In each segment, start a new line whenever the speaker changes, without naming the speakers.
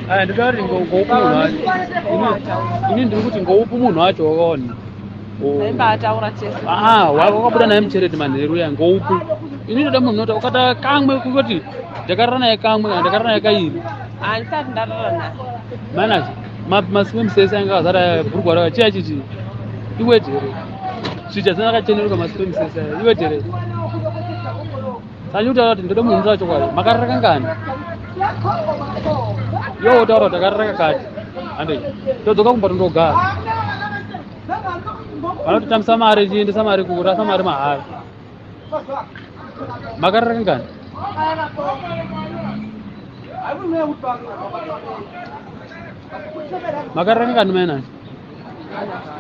Aya, ndinoda kuti ngoupi munhu wacho. Ini ndiri kuti ngoupi munhu wacho wakaona.
Taimbaataura tese.
Ah, wakabuda naye muchereti manheru uya ngoupi. Ini ndoda munhu unoti ukata kamwe kungoti ndakarara naye kamwe kana ndakarara naye kairi.
Handisati ndarara naye.
Manager, maswim sese anga akazara bhurugwa raka chiya chichi. Iweti here? Chicha zina rakacheneruka maswim sese aya. Iweti here? Saka kutaura kuti ndoda munhu unotaura chokwadi. Makarara kangani? Iwe wotaura kuti takarara kakati. Handei. Todzoka kumba tondogara. Vanototambisa mari chiendesa mari kurasa mari mahara. Makarara kangani? Makarara kangani mai nani?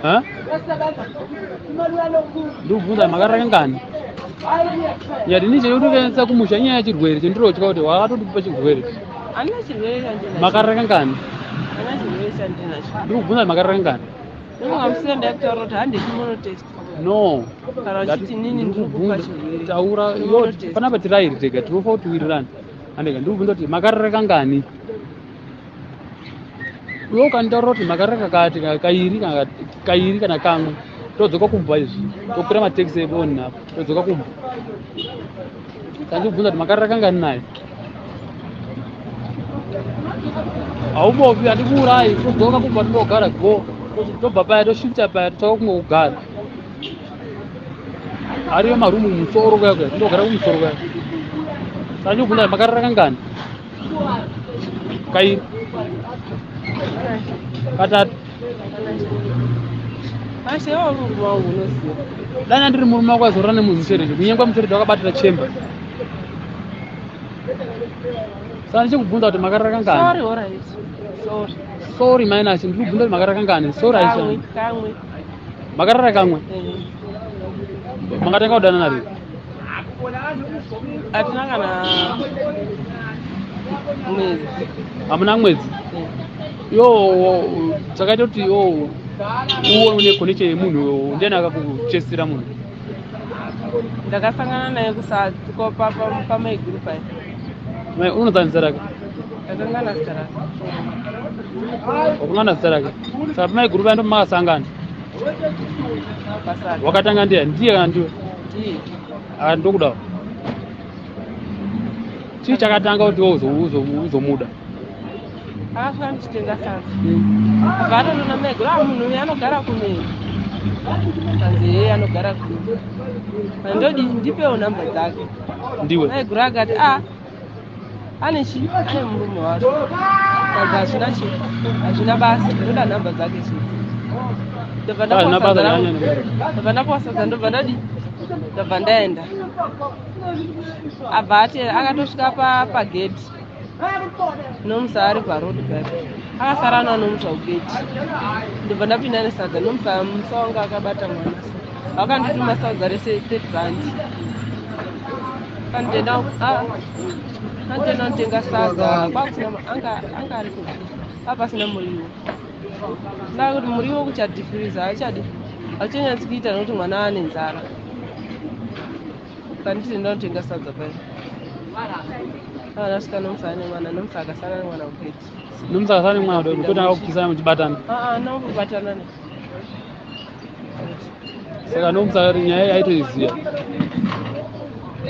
Ha? Ndikubvunza makarara kangani? Nyati ini chekutoendesa kumusha inyaya yechirwere chendirotya kuti wakatotipa chirwere.
Handina chirwere chandinacho.
Makarara kangani?
Handina chirwere chandinacho.
Ndikubvunza makarara kangani?
Ndinonga ndakutaura kuti handei timonotest.
No.
Kana uchiti nini ndiri kupa chirwere.
Taura yo panapa tirairi tega tinofa kuti wirirane. Andika ndikubvunza kuti makarara kangani? Iwe ukanditaurira kuti makarara kakati kairi kana kairi kana kamwe todzoka kumba izvi tokwira matekisi eboni apo todzoka kumba. Sandikubvunza kuti makarara kangani naye? Haumbofi handikuurayi todzoka kumba tindogara go tobva paya toshifta paya totsvaka kumwe kugara. Ariyo marumu kumusoro kuya kuya tindogara kumusoro kuya. Sandikubvunza kuti makarara kangani? Kairi. Katatu. Dai ndiri murume wako aizorora nemuzi kunyengwa muchereche wakabatira chemba. Saka ndichikubvunza kuti makarara kangani?
Sorry, all right. Sorry.
Sorry mai Nashe, ndiri kubvunza kuti makarara kangani? Sorry
Kamwe,
aishandi.
kamwe.
Makarara kamwe.
Eh.
Makatanga kudanana rini?
Hatina kana mwedzi.
Hamuna mwedzi.
Eh.
Yo chakaita kuti yo uone connection yemunhu ndiani akakuchesera munhu?
Ndakasangana naye kusatiko pamaiguru paya.
Mai unozani zita rake?
Ndakangana zita rake.
Wakangana zita rake. Saka pamaiguru paya ndopamakasangana.
Pasaka.
Wakatanga ndiye ndiye kana ndiwe?
Ndiye.
Ah, ndokudawo. Chii chakatanga kuti iwe uzomuda?
Akasvika ndichitenga sadza. Abva atotoona maiguru, ah munhu uyu anogara kumeni. Kanzi hee anogara kumeni. Ndodi ndipewo nhamba dzake.
Ndiwe.
Maiguru akati ah ane chi ane murume wacho. Kanzi hazvina chi hazvina basa ndoda nhamba dzake chete. Ndobva
Hazvina
ndapuwa
basa
sadza rangu.
neanyanya.
Ndobva ndapuwa sadza ndobva ndadi ndobva ndaenda. Abva ati akatosvika pagedhi. Nomusa ari paroad pake. Akasara naNomusa kugedhi. Ndobva ndapinda nesadza Nomusa musa wanga akabata mwana. Vakandituma sadza rese 30 rand. Kandenda ah kandenda kutenga sadza kwakusina anga anga ari kupi. Apasina muriwo. Ndaa kuti muriwo kuchadhifuriza hachadi hauchanyatsi kuita nekuti mwana ane nzara. Kanditi ndinotenga sadza paya. Akasvika Nomusa ane mwana Nomusa akasara nemwana kugedhi.
Nomusa akasara nemwana kudai kuti akakukisana muchibatana.
Ah ah nombobatana ne.
Saka Nomusa nyaya aitoiziva.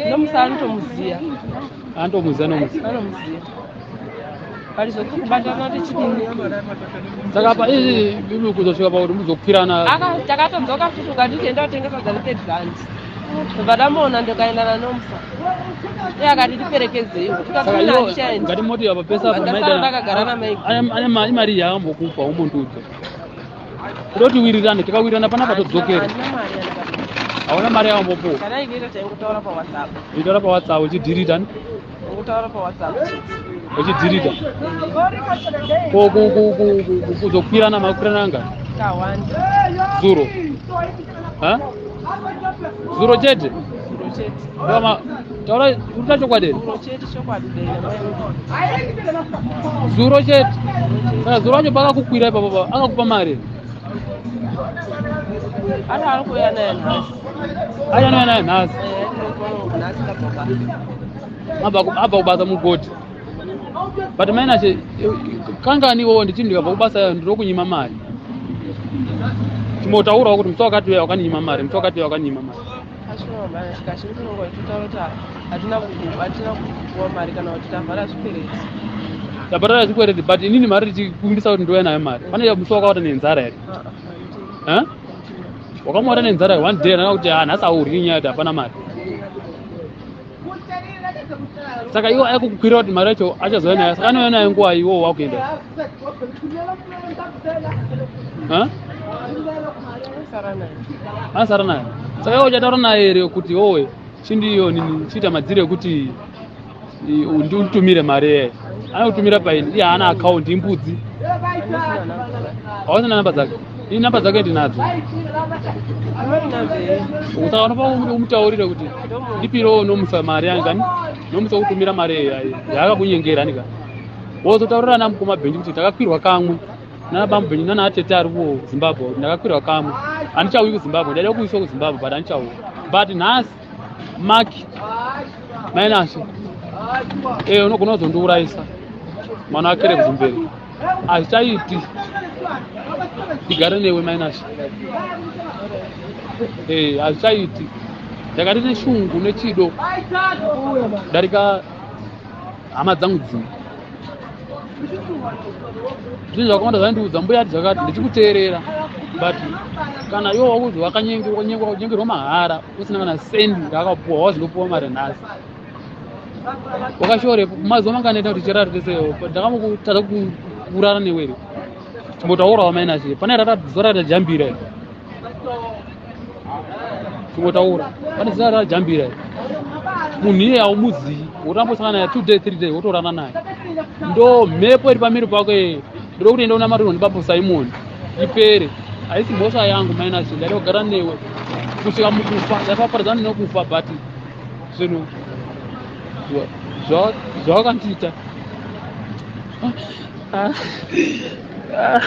Nomusa anotomuziya.
Anotomuziya Nomusa.
Anomuziya. Pari zvekuti kubatana tichidini.
Saka pa imi kuzosvika pakuti muzokwirana.
Aka takatodzoka futi ukanditi enda utenga sadza re 30 rand. Ndobva ndamuona ndikaenda naNomusa. Iye akati ndiperekezeiwo. Tikati
Saka
mina
iyo
handichaendi.
ngatimoti apa pese apa
Ndasara ndakagara namai.
ane mari yaambokupa umondiudza. Kuda kuti wirirane tikawirirana panapa todzokera.
Handina mari yandakapiwa.
Hauna mari yaambopuwa.
Kana ikuita taingotaura paWhatsApp.
Uitaura paWhatsApp uchidhirita.
Taingotaura paWhatsApp chete.
Uchidhirita. Ko kuzokwirana makwirana anga?
Kawanda.
Zuro. Ha? Zuro chete?
Zuro chete.
Ndoma taura urikuta chokwadi here?
Zuro chete chokwadi dai
Zuro chete. Saka zuro wacho pakakukwira ipapo pa akakupa mari.
Ana ari kuuya naye nhasi.
Acha anouya naye nhasi.
Eh, nhasi kabva
Abva kubasa mugodhi. But maina kangani iwowo ndichiti ndikabva kubasa ndinokunyima mari. Chimbotaurawo kuti musi wakati uya wakaninyima mari, musi wakati uya wakaninyima mari.
Kazhinji tinongototaura kuti hatina kupuwa mari kana kuti tavhara zvikwereti.
Tabhadhara zvikwereti but inini mari ndichikumbisa kuti ndouya nayo mari. Pane musi wakawata nenzara here? Eh? Wakamuwata nenzara one day ndanga kuti ah nhasi hauryi nyaya kuti hapana mari. Saka iwo aikukwira kuti mari yacho achazouya nayo saka anouya nayo nguva iwo wakuenda. Eh? Asara nayo. Saka iwo uchataura naye here kuti owe chindiyo nini chiita madziro ekuti unditumire mari yeye anokutumira paini iye haana account imbudzi hausina namba dzake ini namba dzake ndinadzo saka unopa umutaurire kuti ndipirewo nomusa mari yangu kani nomusa kutumira mari yaakakunyengera nika wozotaurira ana mukoma bhenji kuti takakwirwa kamwe nana bambo bhenji nana atete ari kuzimbabwe kuti ndakakwirwa kamwe handichauyi kuzimbabwe ndaida kuiswa kuzimbabwe but handichauyi but nhasi Mark Mainashe eh unogona kuzondiurayisa mwana akere kuzimberi hazvichaiti ndigare newe Mainashe eh hazvichaiti ndakati neshungu nechido darika hama dzangu dzimwe zvinhu zvakawanda zvaindiudza mbuya ati zvakati ndichikuteerera but kana iwo wakuzi wakanyengerwa mahara usina kana sendi raakapuwa wazindopuwa mari nhasi wakashorepo mazuva mangani kuti chirari tese ndakamukutadza kurara newe here timbotaurawo mainashe pane zuva ratajambira here tingotaura pane zina rajambira munhu iye haumuzivi woramba usangana naye two day three day wotorana naye ndo mhepo iri pamiri pako iye ndoda kuti enda unamatirwa ndibaba simon ipere haisi mhosva yangu mainasi ndaida kugara newe kusvika mukufa ndaifaparadzana nekufa but zvinhu zvawakandiita ah. Ah.